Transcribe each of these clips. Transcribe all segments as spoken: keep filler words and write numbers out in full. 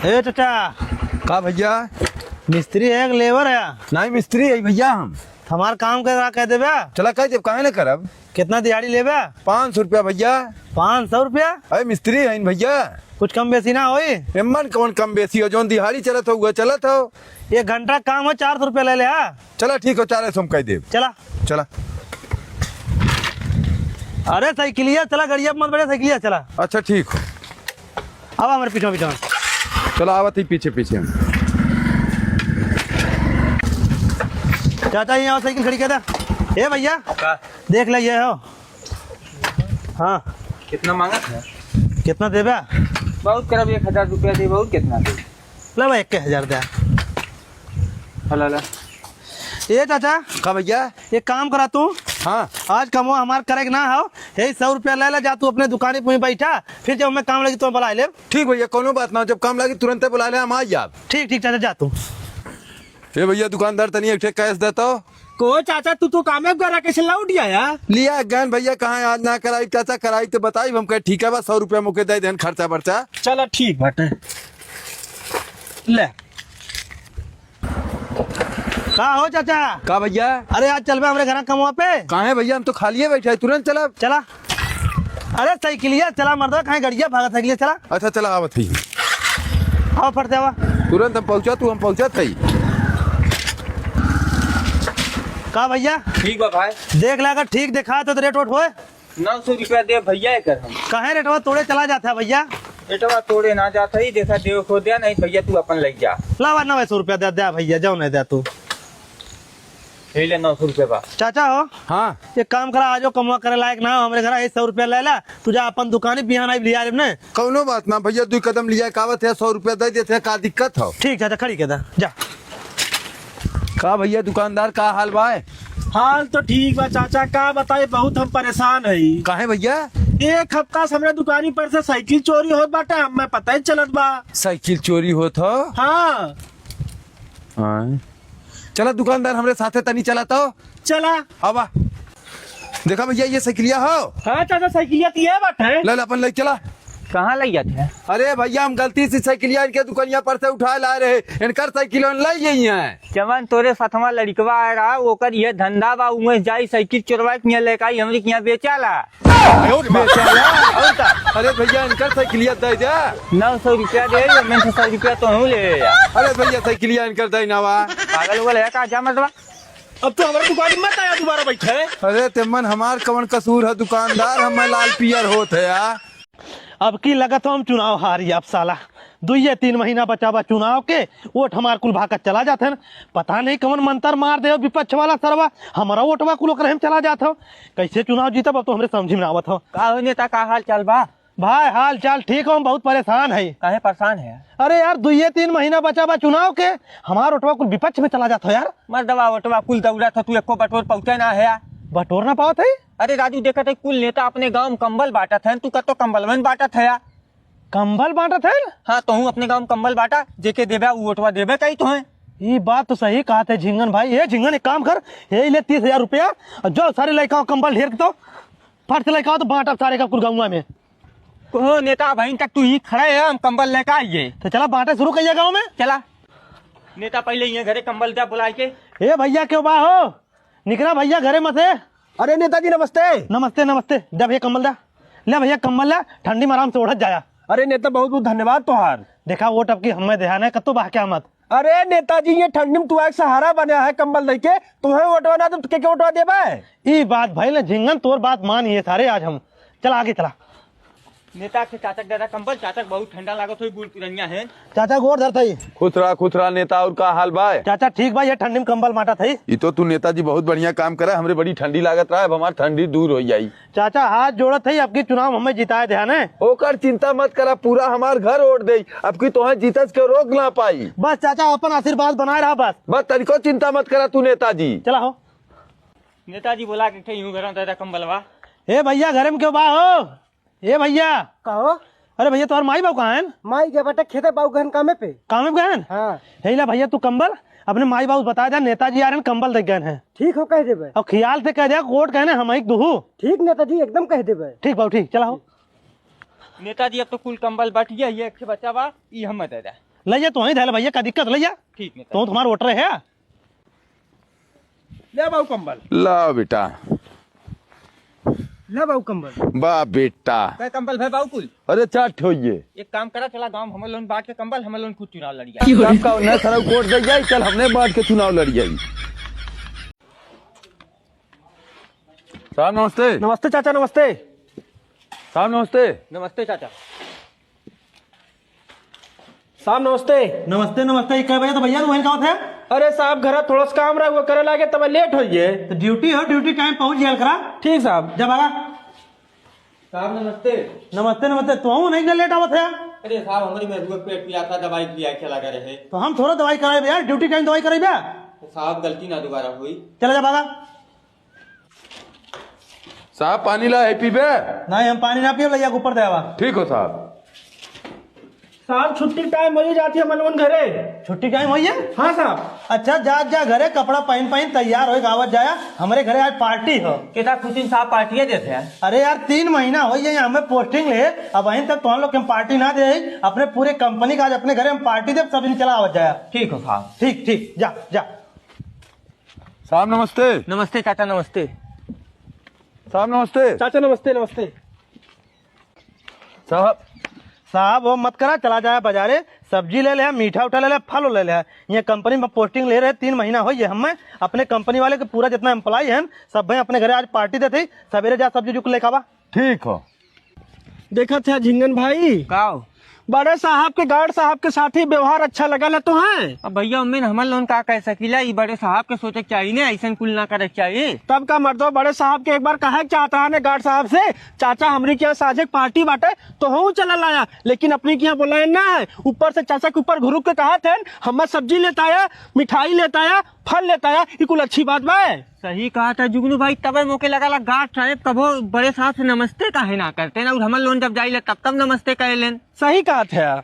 ए चाचा। का भइया? मिस्त्री है कि लेबर है? नाहीं, मिस्त्री है भइया हम। हमार काम करा कह देबे। चला कह देब, काहे न करब। कितना दिहाड़ी लेबे? पाँच सौ रुपया भइया। पाँच सौ रुपया? अरे मिस्त्री हइन भइया। कुछ कम बेसी ना होई? एमन कौन कम बेसी हो, जौन दिहाड़ी चलत हो उहे चलत हो। एक घंटा काम हो, चार सौ रुपया ले ले, हाँ? चला ठीक हो, चार सौ हम कह देब। चला। चला। अरे साइकिलिया चला, गड़िया मत बैठे, साइकिलिया चला। अच्छा ठीक हो। अब हमरे पीछे पीछे। चला आवत ही पीछे पीछे। चाचा, यहाँ साइकिल खड़ी कर दे। ए भइया, का? देख ले, ये हो। हाँ। कितना माँगत है? कितना देबे? बहुत करब, एक हजार रुपया देब, और कितना देब? ले भाई, एक हजार दे। ला, ला। ए चाचा। का भइया? एक काम करा तू। हाँ। आज कमवा हमार करे के ना हो, यही सौ रुपया ले ले, जा तू अपने दुकानी पे बैठा, फिर जब हमें काम लगी तो बुला ले। ठीक भइया, कौनो बात ना हो, जब काम लगी तुरंते बुला ले, हम आ जाब। ठीक, ठीक चाचा, जा तू। ए भइया दुकानदार, तनी एक ठे कैश दे तो। को चाचा, तू तो कामे करा, कैसे लौट गया यार? लिया गन भइया, कहाँ आज ना कराई चाचा, कराई तो बताई, हम कहे ठीक है बा, सौ रुपया मुके दे देन खर्चा बर्चा। चला ठीक बाटे, ले। का हो चाचा? का भइया? अरे आज चलबे हमरे घरा कमवा पे? काहे भइया, हम तो खालिए बैठे हैं, तुरंत चला। चला। अरे साइकिलिया चला मर्दवा, काहे गड़िया भागत साइकिलिया चला। अच्छा चला आवत ही। आवा फट से आवा। तुरंत हम पहुँचा, तू हम पहुँचत ही। का भइया? ठीक बा भाई। देख ले अगर ठीक देखा तो रेट वोट होए। नौ सौ रुपया दे भइया एकर हम। काहे रेटवा तोड़े चला जात है भइया? रेटवा तोड़े ना जात है, देखा देव को दे, नहीं भइया तू अपन लइ जा। लावा नौ सौ रुपया दे, दे भइया, जाओ नहीं दे तू। यही ले नौ सौ रुपया बा। चाचा हो? हाँ। एक काम करा, आजो कमवा करे लायक ना हो, हमरे घर यही सौ रुपया ले ला, तू जा अपन दुकानी बिहान आई लिया लेब ने। कौनो बात ना भइया, दुई कदम लिया कावत है, सौ रुपया दे देते हैं, का दिक्कत हो? ठीक चाचा, खड़ी के दा, जा। का भइया दुकानदार, का हाल बा? हाल तो ठीक बा चाचा, का बताई, बहुत हम परेशान हई। काहे भइया? एक हफ्ता से हमरे दुकानी पर से साइकिल चोरी होत बाटे, हमें पता ही चलत बा। साइकिल चोरी होत हो? हाँ। हाँ। चला दुकानदार, हमरे साथे तनी चला तो। चला। आवा। देखा भइया, ये साइकिलिया हो? हाँ चाचा, साइकिलिया तो ये बाटे। ले, ले, अपन ले चला। कहाँ ले जाते हैं? अरे भइया, हम गलती से साइकिलिया इनके दुकनिया पर से उठाए लाए रहे, इनकर साइकिल ले गई है। जवन तोरे साथवा लड़िकवा आए रहा, ओकर ये धंधा बा, उमें जाई साइकिल चोरवा के यहाँ लेके आई, हमरी के यहाँ बेचाला। बेचाला? और का? अरे भइया, इनकर साइकिलिया दे दे। नौ सौ रुपया दे, मैं से सौ रुपया तो हूँ ले ले जा। अरे भइया, साइकिलिया इनकर दे ना बा। पागल उगल है का, जा मर्दवा। अब तो हमारे दुकान में मत आया दोबारा बैठे। अरे तेमन हमार कवन कसूर है दुकानदार, हमें लाल पियर होत है यार। अब की लगत हो हम चुनाव हारी अब साला। दुइये तीन महीना बचा बा चुनाव के, वोट हमार कुल भागत चला जात है। पता नहीं कवन मंतर मार दे विपक्ष वाला सरवा, हमारा वोटवा कुल ओकरे में चला जात हो। कैसे चुनाव जीतब, अब तो हमरे समझ में ना आवत हो। का हो नेता, का हाल चाल बा? भाई हाल चाल ठीक हो, हम बहुत परेशान है। काहे परेशान है? अरे यार, दुइये तीन महीना बचा बा चुनाव के, हमार वोटवा कुल विपक्ष में चला जात हो यार। मर्दवा वोटवा कुल दौड़ा था, तू एको बटोर पहुँचे ना है। बटोर ना पावत है? अरे राजू, देखत है कुल नेता अपने गाँव में कंबल बांटत हैं, तू कतो कंबल में बांटत है? कंबल बांटत है? हाँ, तोहू अपने गाँव में कंबल बांटा, जेके देबे उ वोटवा देबे कही तोहे। ई बात तो सही कहत है झिंगन भाई। ए झिंगन, एक काम कर, ए ले तीस हजार रुपया, और जो सारे लइका कंबल ढेर के तो फट से लइका तो बांटब सारे का कुल गाँव में। कहो नेता बहिन तक तू ही खड़े है, हम कंबल लेके आइए। तो चला बांटे शुरू करिए गाँव में। चला नेता, पहले ये घरे कंबल दे बुला के। ए भइया, क्यों बा हो? निकरा भइया घरे में से। अरे नेताजी नमस्ते। नमस्ते, नमस्ते। दे भइया कंबल दे। ले भइया कंबल ले, ठंडी में आराम से ओढ़त जाया। अरे नेता, बहुत बहुत धन्यवाद तोहार। देखा वोट अब की हमें देहा नहीं, कत्तो बहक्या मत। अरे नेताजी, ये ठंडी में तू एक सहारा बना है कंबल दे के, तुम्हें वोटवा ना तो के, के वोटवा देबे? ई बात भइल झिंगन, तोर बात मान ये सारे आज हम। चला आगे चला। नेता के चाचक दादा कंबल, चाचक बहुत ठंडा लागत होई, बूढ़ पुरनिया है। चाचा गोड़ धरत हई। खुश रहा, खुश रहा नेता, और का हाल बा? चाचा ठीक बा, ये ठंडी में कंबल बांटत हई। ई तो तू नेताजी बहुत बढ़िया काम करे, हमरे बड़ी ठंडी लागत रहा, अब हमार ठंडी दूर हो जाई। चाचा हाथ जोड़त हई, अब की चुनाव हमें जिताए दे ने। ओकर चिंता मत करा, पूरा हमार घर वोट देई, अब की तोहे जीतस के रोक ना पाई। बस चाचा अपन आशीर्वाद बनाए रहा बस। बस तनिको चिंता मत करा तू नेताजी। चला हो। नेताजी बोला के यूं घरा दादा कंबलवा। ए भइया घरे में क्यों बा हो? ए भइया। का हो? अरे भइया, तोहर माई बाबू कहाँ हैं? माई के बेटा खेते बाबू गहन कामे पे। कामे पे गए हैं? हाँ। हे ला भइया, तू कंबल अपने माई बाबू बता दे, नेताजी आ रहे हैं, कंबल दे गए हैं। ठीक हो, कह देबे। और ख्याल से कह दे, वोट कहने हम एक दुहू। ठीक नेताजी, एकदम कह देबे। ठीक बाबू, ठीक, चला हो। नेताजी, अब तो कुल कंबल बट गया, ये एक ठे बचा बा, ई हम दे दे। ले जा, तू वहीं धैल भैया, का दिक्कत, ले जा। ठीक है। तो तुम्हारा order है। ले बाबू कंबल। ला बेटा। ले बाबू कंबल। बा बेटा। कै कंबल भै बाबू कुल? अरे चार ठो ये। एक काम करा, चला गाँव में हमरे लोन बांट के कंबल, हमरे लोन खुद चुनाव लड़ी जाए। आपका उन्हें सरऊ कोट दे जाए, चल हमने बांट के चुनाव लड़ी जाए। साहब नमस्ते। नमस्ते चाचा, नमस्ते। साहब नमस्ते। नमस्ते चाचा। साहब नमस्ते। नमस्ते, नमस्ते। ई कै बजे तो भैया तू वहीं का होत है? अरे साहब, घर थोड़ा सा काम रहा, वो करे लागे, तब late होइ गए। तो duty हो, duty time पहुँच जाया करा। ठीक साहब। जा भागा। साहब नमस्ते। नमस्ते, नमस्ते। तू हूँ नहीं ना late आवत है? अरे साहब, हमरी मेहरुआ के पेट पिरात है, दवाई लिया के लगा रहे। तो हम थोड़ा दवाई कराए यार, duty time दवाई कराए बे। साहब गलती ना दोबारा होई। चला जा भागा। साहब, पानी ला है, पीबे? नहीं, हम पानी ना पियब, लइया के ऊपर दे आवा। ठीक हो साहब। साहब, छुट्टी time होइ जात है, हमरे लोगन घरे। छुट्टी time होइ है? हाँ साहब। अच्छा, जा, जा घरे, कपड़ा पहिन, पहिन, तैयार होइ, आवत जाया। हमरे घरे आज party हो। कितना खुशी साहब party देत है। अरे यार, तीन महीना होइ है, हमें posting ले, अबहिन तक तोहन लोग के हम party ना दे, अपने पूरे company का आज अपने घरे हम party देब, सब दिन चला आवत जाया। ठीक हो साहब। ठीक, ठीक, जा, जा। साहब नमस्ते। नमस्ते चाचा, नमस्ते। साहब नमस्ते। चाचा नमस्ते, नमस्ते। साहब। साहब, वो मत करा, चला जाया बाजारे, सब्जी ले ले, मीठा उठा ले ले, फल ले ले। ये company में posting ले रहे, तीन महीना होइ है हमें। अपने company वाले के पूरा जितना employee हैं, सब भाई अपने घरे आज party देते ही, सवेरे जा सब्जी जुक लेके आवा। ठीक हो। देखत है झिंगन भाई। का हो? बड़े साहब के, guard साहब के साथ ही व्यवहार अच्छा लगल है तोहें? अब भैया, उम्मीद हमन लोगन का कह सकीला, ई बड़े साहब के सोचे के चाही ने, ऐसन कुल ना करे के चाही। तब का मर्दो, बड़े साहब के एक बार कहे के चाहत रहा ने guard साहब से, "चाचा, हमरी के यहाँ साझे के party बाटे, तोहू चलल आया, लेकिन अपनी के यहाँ बोलाए ना है, ऊपर से चाचा के ऊपर घुरुक के कहत है, हमार सब्जी लेता आया, मिठाई लेता आया, फल लेता आया, ई कुल अच्छी बात बा?" सही कहत है जुगनू भाई, तबे मोके लगा ला guard साहब कबो बड़े साहब से नमस्ते काहे ना करते ना, और हमन लोगन जब जाइले तब तब नमस्ते कह लेन। सही कहत है।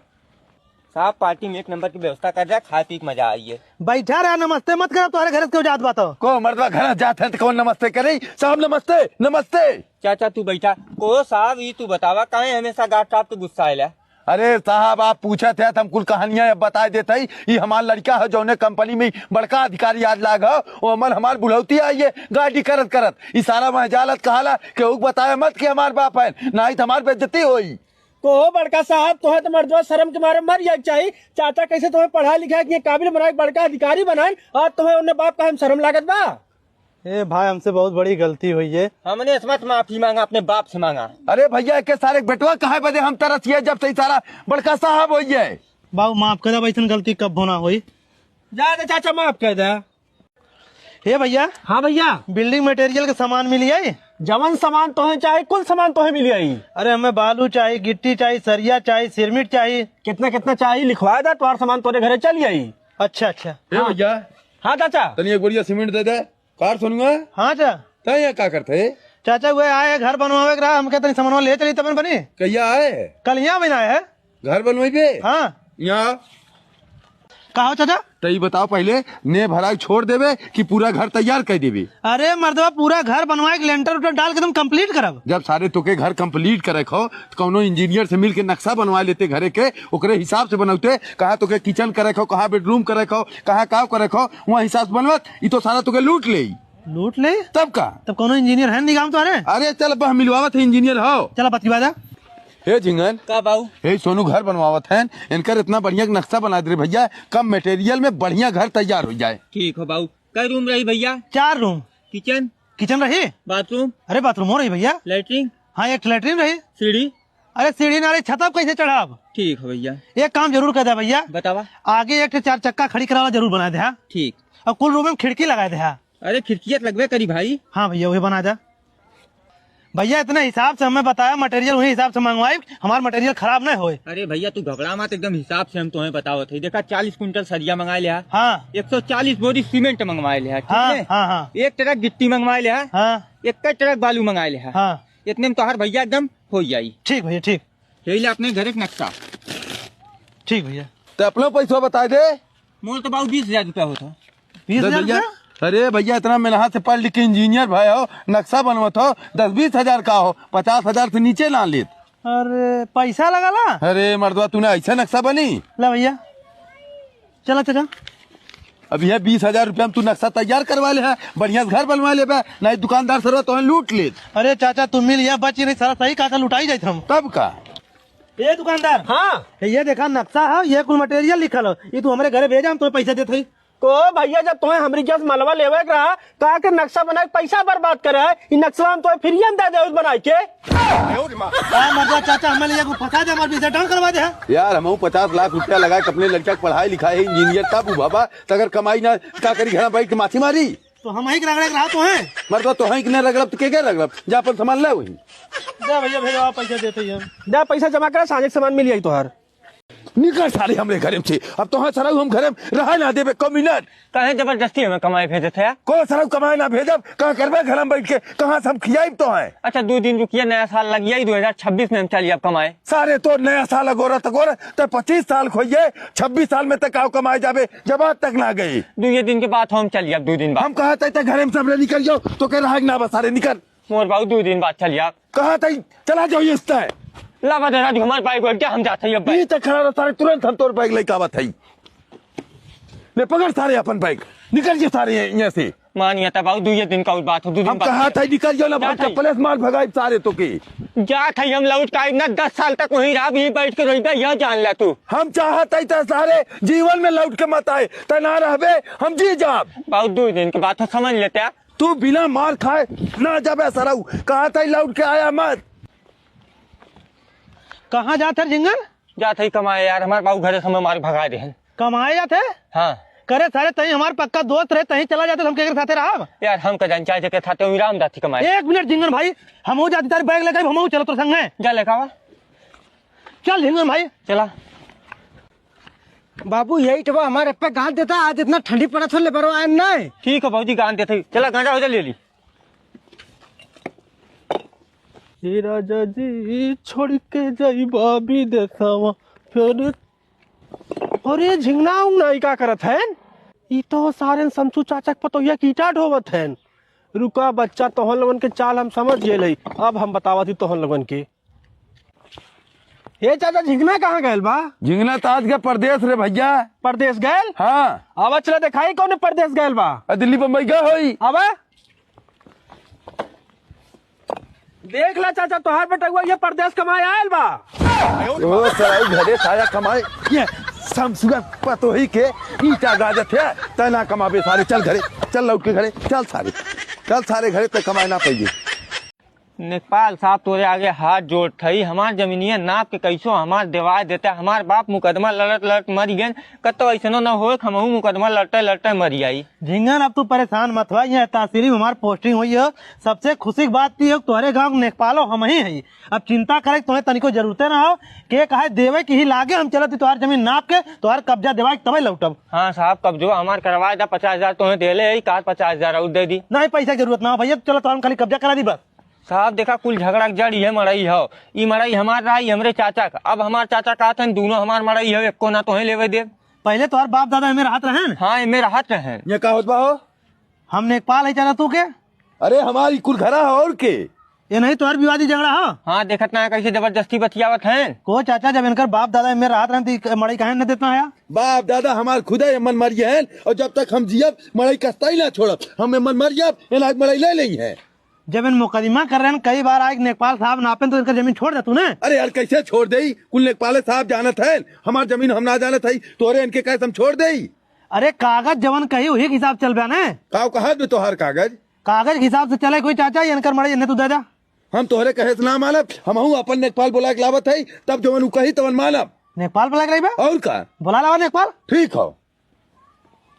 साहब, party में एक नंबर की व्यवस्था कर दे, खाए पी के मजा आइए। बैठा रहा, नमस्ते मत करा, तोहरे घर से क्यों जात बा तो? को मर्दवा घर जात है तो कौन नमस्ते करे? साहब नमस्ते, नमस्ते। चाचा तू बैठा। को साहब, ई तू बतावा, काहे हमेशा guard साहब के गुस्सा आइला? अरे साहब, आप पूछत है तो हम कुल कहानियां अब बताए देत हई। ई हमार लड़का है, जौने company में बड़का अधिकारी आज लाग है, वो हमन हमार बुढ़ौती आई है गाड़ी करत करत। ई सारा वह जालत कहाला, केहू के बताया मत कि हमार बाप है, नाही तो हमार बेइज्जती होई। को हो बड़का साहब, तोहे तो मर्दवा शर्म के मारे मर जाए के चाही। चाचा कैसे तोहे पढ़ा लिखा के काबिल बनाए, बड़का अधिकारी बनाए, और तोहे उन्हें बाप का हम शर्म लागत बा? ए भाई, हमसे बहुत बड़ी गलती हुई है। हमने इसमत माफी मांगा, अपने बाप से मांगा। अरे भैया, एके सारे बेटवा काहे बदे हम तरसिए, जब से ई सारा बड़का साहब होइए। बाबू, माफ कर दे, अब ऐसन गलती कब होना होई। जा दे चाचा, माफ कर दे। हे भैया। हाँ भैया। Building material के सामान मिल जाई? जवन सामान तोहे चाहे, कुल सामान तोहे मिल जाई। अरे, हमें बालू चाही, गिट्टी चाही, सरिया चाही, सिरमिट चाही। कितना कितना चाही, लिखवा दे, तोहार सामान तोरे घरे चल जाई। अच्छा, अच्छा। ए हाँ। भैया। हाँ चाचा। तनी एक बोरिया सीमेंट दे दे। कार सुनुआ? हाँ चाचा। तै यहाँ का करत है? चाचा, वे आए हैं, घर बनवावे के रहा, हमके तनी सामानवा ले चली तबन बनी। कहिया आए? कल यहाँ बना है। घर बनवाइबे? हाँ। यहाँ। का हो चाचा? तो ये बताओ पहले, ने भराई छोड़ देबे कि पूरा घर तैयार कर देबे? अरे मर्दवा, पूरा घर बनवाए के लेंटर उटर डाल के तुम complete करब। जब सारे तोके घर complete करे खो, तो कौनो engineer से मिल के नक्शा बनवा लेते घरे के, ओकरे हिसाब से बनौते, कहाँ तोके kitchen करे खो, कहाँ bedroom करे खो, कहाँ का करे खो, वहाँ हिसाब से बनवत, ई तो सारा तोके लूट ले। लूट ले? तब का? तब कौनो engineer है नहीं गाँव तुम्हारे? अरे चल, अब हम मिलवावत है engineer हो। चला बतिया जा। हे झिंगन। का बाऊ? हे सोनू घर बनवावत हैं, इनकर इतना बढ़िया नक्शा बना दे रे भैया, कम material में बढ़िया घर तैयार हो जाए। ठीक हो बाऊ। कै room रही भैया? चार room। Kitchen? Kitchen रही। Bathroom? अरे bathroom हो रही भैया। Latrine? हाँ, एक latrine रही। सीढ़ी? अरे सीढ़ी ना रही, छत अब कैसे चढ़ब? ठीक हो भैया। एक काम जरूर कर दे भैया। बतावा। आगे एक ठे चार चक्का खड़ी करावा जरूर बना दे, हाँ। ठीक। और कुल room में खिड़की लगा दे, हाँ। अरे खिड़किया तो लगबे करी भाई। हाँ भैया, वही बना दे। भैया, इतने हिसाब से हमें बताया, material वही हिसाब से मंगवाई, हमार material खराब नहीं होए। अरे भैया, तू घबरा मत, एकदम हिसाब से हम तुम्हें बतावत है। देखा, चालीस कुंटल सरिया मंगा लिया। हाँ। एक सौ चालीस बोरी सीमेंट मंगवा लिया, ठीक हाँ, है? हाँ, हाँ। एक ट्रक गिट्टी मंगवा लिया। हाँ। एक ट्रक बालू मंगा लिया। हाँ। इतने में तोहार भैया एकदम हो जाई। ठीक भैया, ठीक। यही ले अपने घर एक नक्शा। ठीक भैया। तो अपना पैसा बता दे। मोर तो बाबू बीस हजार रुपया होता। बीस हजार दे भैया। रुपया? अरे भैया, इतना मेहनत से पढ़ लिख के engineer भाई हो, नक्शा बनवत हो, दस बीस हजार का हो, पचास हजार से नीचे ना लेत। अरे पैसा लगा ला? अरे मर्दवा, तूने ऐसा नक्शा बनी? ला भैया। चला चाचा। अब यह बीस हजार रुपया में तू नक्शा तैयार करवा ले है, बढ़िया से घर बनवा लेबे, नहीं दुकानदार सरवा तोहे लूट लेत। अरे चाचा, तू मिल यहाँ बच ही नहीं, सारा सही कहा था, लुटाई जाइत हम। तब का? ए दुकानदार। हाँ। ए, ये देखा नक्शा है, ये कुल मटेरियल लिखल है, ये तू हमरे घरे भेजा, हम तोहे पैसा देत हई। को भैया, जब तोहे हमरी जस मलवा लेवे के रहा, कहा के नक्शा बनाए के पैसा बर्बाद करे है, ई नक्शा हम तोहे फ्री में दे दे बनाए के। का मर्दा चाचा, हमें ले जाके फंसा दे, हमारे पैसा डाउन करवा दे है। यार, हमहू पचास लाख रुपया लगा के अपने लड़का के पढ़ाई लिखाई, इंजीनियर तब उभा बा, त अगर कमाई ना, का करी, घरा बैठ के माछी मारी? तो हम ही के रगड़े के रहा तो है। मर्दवा, तो है कि नहीं रगड़ब, तो के के रगड़ब? जा अपन सामान ले वही। दे भैया, भेजवा, पैसा देते ही हम। दे पैसा जमा करा, साँझे के सामान मिल जाई तोहार। निकल सारे हमरे घरे में से। अब तोहार सरऊ हम घरे में रहे ना देबे, कमीना। काहे जबरदस्ती हमें कमाए भेजत है? को सरऊ कमाए ना भेजब, का करबे घर में बैठ के? कहाँ से हम खियाइब तोहे? अच्छा, दो दिन रुकिए, नया साल लग जाई, दो हजार छब्बीस में हम चल जाब कमाए। सारे तो नया साल अगोरत अगोरत, ते पच्चीस साल खोइए, छब्बीस साल में ते काव कमाए जाबे, जब आज तक ना गई। दुइये दिन के बाद हम चल जाब, दो दिन बाद। हम कहा तई ते घरे में सबरे निकल जाओ, तो के रहा ना बस सारे निकल। मोर बाबू, दो दिन बाद चल जाब। कहा तई चला जाओ ये इस्ता है। लावा दे राजू हमार बैग वैग, हम जात हई अब बैग। यहीं तक खड़ा रह सारे, तुरंत हम तोर बैग लेके आवत हई। ले पकड़ सारे अपन बैग, निकल के सारे यहाँ, यहाँ से। मानिया तब बाबू, दुइये दिन का और बात हो, दो दिन हम बाद। कहा था निकल जाओ ना, जात हम हई। चप्पले से मार भगाई सारे तो के। जात हई हम लौट के आइब ना, दस साल तक वहीं रहब, यहीं बैठ के रहिबे, यह जान ले तू। हम चाहत हई त सारे जीवन में लौट के मत आए, त ना रहबे, हम जी जाब। बाबू, दो दिन के बात हो, समझ लेते हैं। तू बिना मार खाए ना जाबे सरऊ, कहा था लौट के आया मत। कहाँ जात है झिंगन? जात हई कमाए यार, हमार बाबू घरे से हमें मार भगा दे हैं। कमाए जात है? हाँ। करे सारे, तहीं हमार पक्का दोस्त रहे, तहीं चला जाते, हम केकरे साथे रहब? यार, हम का जान, चाहे जेके साथे हुई राम जाती कमाए। एक मिनट झिंगन भाई, हमहू जाती, तारे बैग लेके, हमहू चलो तोर संगे। जा लेके आवा। चल झिंगन भाई। चला। बाबू, यही तो हमारे पे गांठ देता, आज इतना ठंडी पड़त हो, ले बरो आयन नहीं। ठीक है बाबूजी, गांठ देते ही। चला, गांजा हो जा, ले ली। ए राजा जी, छोड़ के जाइबा विदेशवा, फिर अरे झिंगना उंगना ई का करत हैं? ई तो सारेन समसू चाचा के पतोहिया के ईटा ढोवत हैं। रुका बच्चा, तोहन लोगन के चाल हम समझ गए हई। अब हम बतावत ही तोहन लोगन के। हे चाचा, झिंगना कहाँ गयल बा? झिंगना तो आज के परदेस रे भैया। परदेस गयल? हाँ। आवा चला देखाई कौन परदेस गयल बा। आ, दिल्ली बम्बई गए होई। आवा। देख ला चाचा, तोहार बेटउआ ये परदेस कमाए आयल बा। ओ साला, उ घरे सारा कमाए, ये समसुआ पतोही के ईटा गाजत है, तै ना कमाबे सारे, चल घरे, चल लौट के घरे, चल सारे, चल सारे घरे, तै कमाए ना पइबे। नेकपाल साहब, तोरे आगे हाथ जोड़त हई, हमार जमीनिया नाप के कैसो हमार देवाय देता। हमार बाप मुकदमा लड़त लड़त मर गए, कतो ऐसनो न होए कि हमहू मुकदमा लड़ते लड़ते मर जाई। झिंगन, अब तू परेशान मत हुआ, ये तहसील में हमार पोस्टिंग हुई है। सबसे खुशी की बात तो ये है कि तोहरे गाँव के नेकपालो हम ही हई। अब चिंता करे के तोहे तनिको जरूरते ना हो। के कहे देवे की ही लागे, हम चलत ही तोहार जमीन नाप के तोहार कब्जा देवाए के तबे लौटब। हाँ साहब, कब्जो हमार करवाए दा, पचास हजार तोहे देले हई, काल पचास हजार और दे दी। नहीं, पैसा की जरूरत ना हो भैया, चलो तो हम खाली कब्जा करा दी बस। साहब देखा, कुल झगड़ा के जड़ ये मड़ई हो। ई मड़ई हमार रहा, ई हमरे चाचा का। अब हमार चाचा कहत हन, "दूनो हमार मड़ई हो, एको ना तोहे लेवे देब।" पहले तोहर बाप दादा एमे रहत रहन? हाँ, एमे रहत रहन। ये का होत बा हो? हम नेकपाल है चाचा तू के? अरे हमार ई कुल घरा हो और के? ये नहीं तोहर विवादी झगड़ा हो? हाँ, देखत ना कैसे जबरदस्ती बतियावत हैं। को चाचा, जब इनकर बाप दादा एमे रहत रहन तो ई मड़ई काहे न देता है? बाप दादा हमार खुदे एमन मर गए हैं और जब तक हम जियब मड़ई कस्ता ही ना छोड़ब। हम एमन मर जाब, एना मड़ई ले लेई हैं। जब इन मुकदमा कर रहे हैं, कई बार आए नेकपाल साहब नापेन तो इनका जमीन छोड़ दे तू ना। अरे यार, कैसे छोड़ देई? कुल नेकपाले साहब जानत हैं, हमार जमीन हम ना जानत हई, तोरे इनके कैसे हम छोड़ देई? अरे कागज जवन कही वही के हिसाब से चलबे ना। काव कहत बे तोहार कागज? कागज के हिसाब से चले कोई चाचा, इनकर मड़ई इन्हें तू दे दे। हम तोहरे कहे से ना मानब, हमहू अपन नेकपाल बोला के लावत हई, तब जवन उ कही तवन मानब। नेकपाल बोला के लाइबे? और का? बोला लावा नेकपाल। ठीक हो।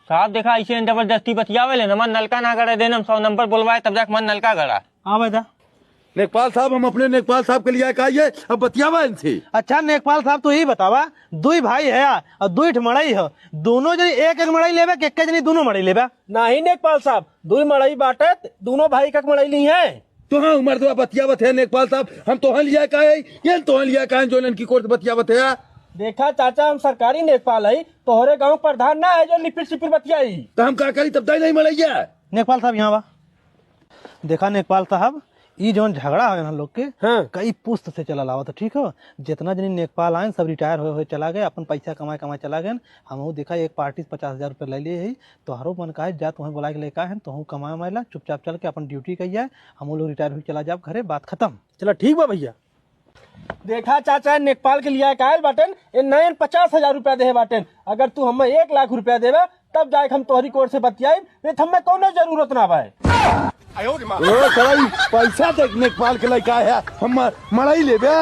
साहब देखा, ऐसे जबरदस्ती बतियावे ले, हमार नलका ना गड़े देन, हम सौ नंबर बोलवाए तब जाके हमार नलका गड़ा। आवे दा। नेकपाल साहब, हम अपने नेकपाल साहब के लिए आए का ये, अब बतियावा इनसे। अच्छा नेकपाल साहब, तू ही बतावा, दुई भाई है और दुई ठे मड़ई है, दोनों जनी एक एक मड़ई लेबे कि एक जनी दोनों मड़ई लेबे? नहीं नेकपाल साहब, दुई मड़ई बाटे, दोनों भाई एक एक मड़ई ली है। तो हाँ, मर्दवा बतियावत है नेकपाल साहब, हम तोहन लिया का है, ये तोहन लिया का है, जो इनकी कोर्ट बतियावत है। देखा चाचा, हम सरकारी नेकपाल है, तोहरे गांव प्रधान ना है जो लिपिर सिपिर बतियाई। तो हम का करी, तब दई नहीं मड़ैया। नेकपाल साहब यहाँ बा। देखा नेकपाल साहब, ई जौन झगड़ा हवे ना लोग के, हाँ। कई पुस्त से चलल आवत, ठीक हो? जितना जनी नेकपाल आएन, सब रिटायर होए होए चला गए, अपन पैसा कमाए कमाए चला गए। हमहू देखा, एक पार्टी से पचास हजार रुपया ले लिए ही, तोहरो मन काहे जा, तुहें बुलाए के लेके आए हैं, तुहू कमाए माए ला, चुपचाप चल के अपन ड्यूटी कइया, हमहू लोग रिटायर होके चला जाब घरे, बात खत्म। चला ठीक बा भैया। देखा चाचा, नेकपाल के लिया के आयल बाटेन, ए नयन पचास हजार रुपया देहे बाटेन। अगर तू हमें एक लाख रुपया देबे, तब जाए हम तोहरी कोर से बतियाई, नहीं तो हमें कौनो जरूरत ना बाए। ओ साला, ई पैसा देख, नेकपाल के लइका है, हम मड़ई लेबे।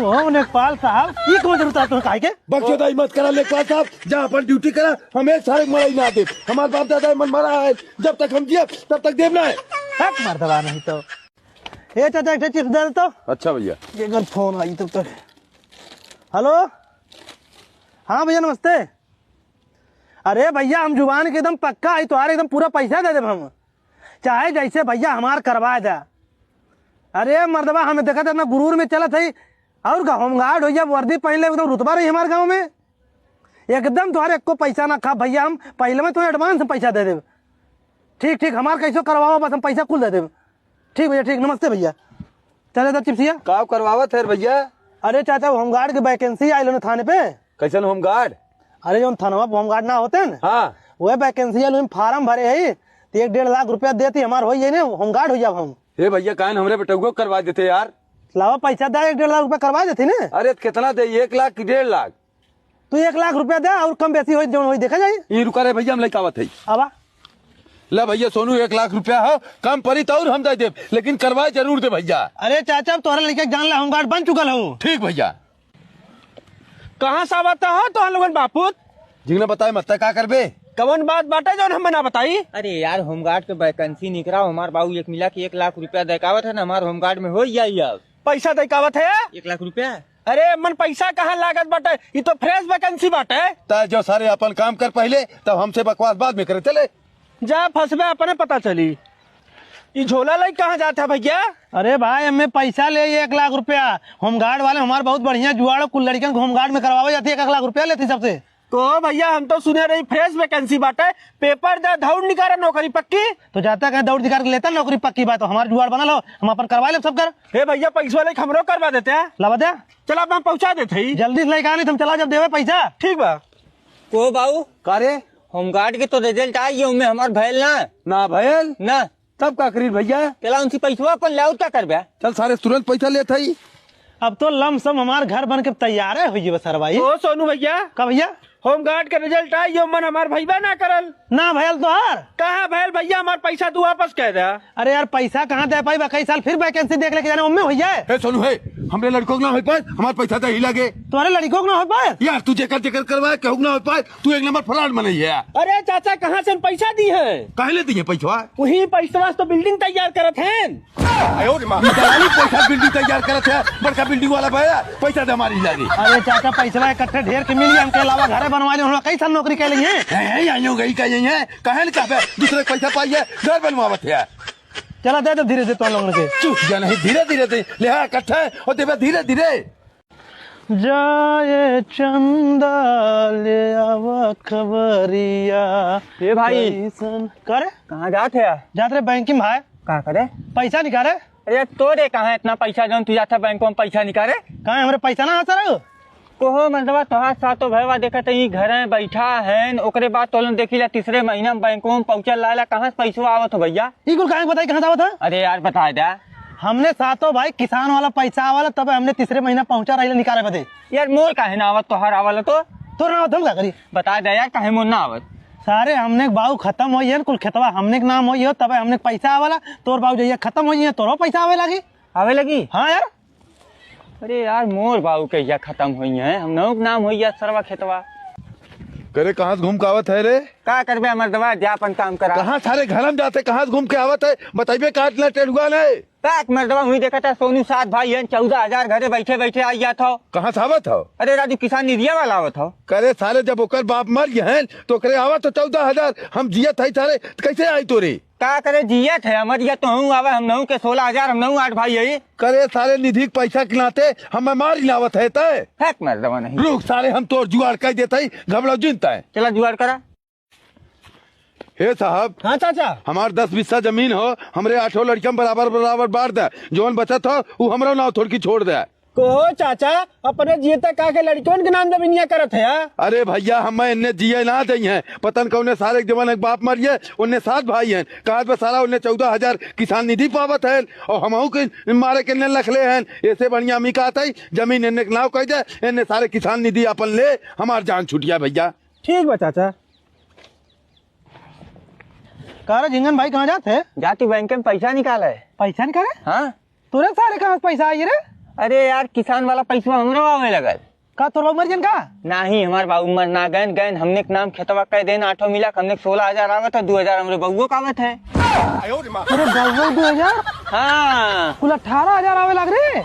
ओ नेकपाल साहब, ई कौन जरूरत है तोहर काहे के? बकचोदाई मत करा नेकपाल साहब, जा अपन ड्यूटी करा, हम एक सारे मड़ई ना देब। हमार बाप दादा मन मरा है, जब तक हम जियब, तब तक देब ना है। हट मर्दवा नहीं तो। ए चाचा, एक ठे चिप्स दे दे तो। अच्छा भैया। एकर फोन आई तब तक। हेलो, हाँ भैया नमस्ते। अरे भैया, हम जुबान के एकदम पक्का आई, तोहार एकदम पूरा पैसा दे देब हम, चाहे जैसे भैया हमार करवा दे। अरे मर्दवा, हम देखत इतना गुरूर में चलत है, और का होमगार्ड हो या वर्दी पहन ले, एकदम रुतबा रही हमारे गाँव में। एकदम तोहरे एको पैसा ना खा भैया, हम पहले में तुम्हें एडवांस में पैसा दे देब। ठीक ठीक, हमार कैसो करवाओ, बस हम पैसा कुल दे देब। ठीक भैया, ठीक, नमस्ते भैया। चले तो चिप्सिया। का करवावत है भैया? अरे चाचा, वो होमगार्ड के वैकेंसी आइल है थाने पे। कैसन होमगार्ड? अरे जौन थानवा पे होमगार्ड ना होते न, हाँ। वह वैकेंसी आइल, हम फार्म भरे है, तो एक डेढ़ लाख रुपया देती हमार हो जाए ने, होमगार्ड हो जाब हम। हे भैया, काहे न हमरे बेटउआ करवा देते यार। लावा पैसा दे, एक डेढ़ लाख रुपया करवा देती ने। अरे कितना दे, एक लाख कि डेढ़ लाख? तू एक लाख रुपया दे और कम बेसी होई, जौन होई देखा जाई। ई रुका रे भैया, हम लइका आवत है। आवा। ले भैया सोनू, एक लाख रुपया हो, कम परी तो और हम दे देब, लेकिन करवाए जरूर दे भैया। अरे चाचा, अब तोहरा लइका के जान ला, होमगार्ड बन चुकल हो। ठीक भैया। कहाँ से आवत हो तोहन लोगन बापूत? जिंगना बताए मत, तै का करबे? कवन बात बाटे जौन हमें ना बताई? अरे यार, होमगार्ड के वैकेंसी निकरा, हमार बाबू एक मिला के एक लाख रुपया देखावत है ना, हमार होमगार्ड में हो जाई अब। पैसा देखावत है? एक लाख रुपया। अरे मन पैसा कहाँ लागत बाटे, ई तो फ्रेश वैकेंसी बाटे। ता जो सारे अपन काम कर पहले, तब हमसे बकवास बाद में करे। चले। जा फंसबे, अपने पता चली। ई झोला लई कहाँ जात है भैया? अरे भाई, हमें पैसा ले एक लाख रुपया। होमगार्ड वाले हमार बहुत बढ़िया जुआड़, कुल लड़कियन को होमगार्ड में करवावे जाती है, एक लाख रुपया लेती सबसे। तो भैया, हम तो सुने रही फ्रेश वैकेंसी बाटे, पेपर दे, दौड़ निकाले, नौकरी पक्की। तो जाता कहीं दौड़ निकाल के लेता, नौकरी पक्की बात, तो हमार जुआड़ बनल हो, हम अपन करवा लेब सब कर। हे भैया, पैसवा लेके हमरो करवा देते हैं। लावा दे। चला, अब हम पहुँचा देते ही। जल्दी से लेके आनी, तुम चला जब देवे पैसा। ठीक बा। को बाऊ? का रे? होमगार्ड के तो रिजल्ट आई, उनमें हमार भयल ना। ना भयल? ना। तब का करी भैया? चला उनसे पैसवा अपन ले, और का करबे? चल सारे तुरंत पैसा लेत हई। अब तो लमसम हमार घर बन के तैयार है, होइए बस सरवाई। ओ सोनू भैया। का भैया? होमगार्ड के रिजल्ट आई, यो मन हमार भईबा ना करल। ना भयल तोहार? कहाँ भयल भैया, हमार पैसा तू वापस कह दे। अरे यार, पैसा कहाँ दे पाई बा? कई साल फिर वैकेंसी देख लेके जाने, उनमें होई जाए। हे सोनू, हे, हमरे लड़कों के ना होई पाए, हमार पैसा दे ही लागे। तोहरे लड़कों के ना होई पाए? यार, तू जेकर जेकर करवाए, केहू के ना होई पाए, तू एक नंबर फ्रॉड मनई है। अरे चाचा, कहाँ से हम पैसा दी है? काहे ले दिए पैसवा? वही पैसवा से तो बिल्डिंग तैयार करत हैं। आयो रे माँ। ई दलाली पैसा बिल्डिंग तैयार करत है, बड़का बिल्डिंग वाला भैया, पैसा दे हमारी लागे। अरे चाचा, पैसवा इकट्ठे ढेर के मिली, हमके अलावा घरे बनवा ले, हम कई साल नौकरी कर ली है। हैं, हैं, आयो गई का यही है, काहे न कहबे, दूसरे के पैसा पाई है, घर बनवावत है। चला दे दे धीरे से तो लोगन के। चुप जा नहीं, धीरे धीरे दे, ले हाँ, इकट्ठा है, और देबे धीरे धीरे। जाए चंदा ले आवा खबरिया। ए भाई। कैसन? का रे? कहाँ जात है? जात रे बैंकिंग भाई। का करे? पैसा निकाले। अरे तोरे कहाँ इतना पैसा जौन तू जात है बैंकों में पैसा निकाले? कहाँ हमरे पैसा ना आता रहो? कोहो मतलब तोहार सातो भयवा देखत है, ई घरे बैठा है, ओकरे बाद तोलन देखी ला तीसरे महीना में बैंकों में पहुँचल लाला, कहाँ से पैसवा आवत हो भैया? ई कुल काहे के बताई, कहाँ से आवत है? अरे यार, बता दे। हमने सातों भाई किसान वाला पैसा वाला, तबे हमने तीसरे महीना पहुँचा रही निकाले बदे। यार, मोर काहे ना आवत, तोहार आवल तो? तोर ना आवत, हम का करी? बता दे यार, काहे मोर ना आवत? सारे हमने के बाऊ खत्म होई है, कुल खेतवा हमने के नाम होई हो, तबे हमने के पैसा आवेला। तोर बाऊ जहिया खत्म होई है, तोरो पैसा आवे लागी। आवे लगी? हाँ यार। अरे यार, मोर बाऊ कहिया खत्म होई है, हम नौ के नाम होई है सरवा खेतवा। करे, कहाँ से घूम के आवत है रे? का करबे मर्दवा, जा अपन काम करा। कहाँ सारे घर में जाते, कहाँ से घूम के आवत है? बताइबे, काट ना टेढ़ुआ ने। का एक मर्दवा हुई देखत है, सोनू सात भाई हैं, चौदह हजार घरे बैठे बैठे आई जात हो। कहाँ से आवत हो? अरे राजू, किसान निधिया वाला आवत हो। करे सारे, जब ओकर बाप मर गए हैं, तो ओकरे आवत हो चौदह हजार, हम जियत है सारे, तो कैसे आई तोरे? का करे जियत है, हमर या तोहू आवे, हम नहू के सोलह हजार, हम नहू आठ भाई है। करे सारे निधि के पैसा के नाते हमें मार ही लावत है तय। फेंक मर्दवा नहीं। रुक सारे, हम तोर जुगाड़ कर देते ही, घबराओ जिन तय। चला जुगाड़ करा। हे साहब। हाँ चाचा। हमार दस बिस्सा जमीन हो, हमरे आठों लड़िकन बराबर बराबर बाँट दे, जौन बचत हो उ हमरो नाव थोड़की छोड़ दे। कहो चाचा, अपने जियते का के लड़िकन के नाम जमीनिया करत है, हाँ? अरे भइया, हम एन्ने जिए ना दई हैं, पतन कौने सारे के जवन एक बाप मरिए, उन्ने सात भाई हैं, कहत बा सारा उन्ने चौदह हजार किसान निधि पावत हैं, और हमहू के मारे के एन्ने लखले हैं। ऐसे बढ़िया हमी कहत है, जमीन एन्ने के नाव कह दे, एन्ने सारे किसान निधि अपन ले, हमार जान छुटिया भइया। ठीक बा चाचा। का रे झिंगन भाई, कहाँ जात है? जाती बैंक में पैसा निकाले। पैसा निकाले? हाँ। तोरे सारे कहाँ से पैसा आई रे? अरे यार, किसान वाला पैसा हमरो आवे लगल। का तोर बाबू मर गन का? नाही, हमार बाबू मर ना गन, गन हमने के नाम खेतवा कह देन, आठों मिला के हमने के सोलह हजार आवत है, दो हजार हमरे बउओ का आवत है। तोरे बउओ दो हजार? हाँ। कुल अठारह हजार आवे लग रे।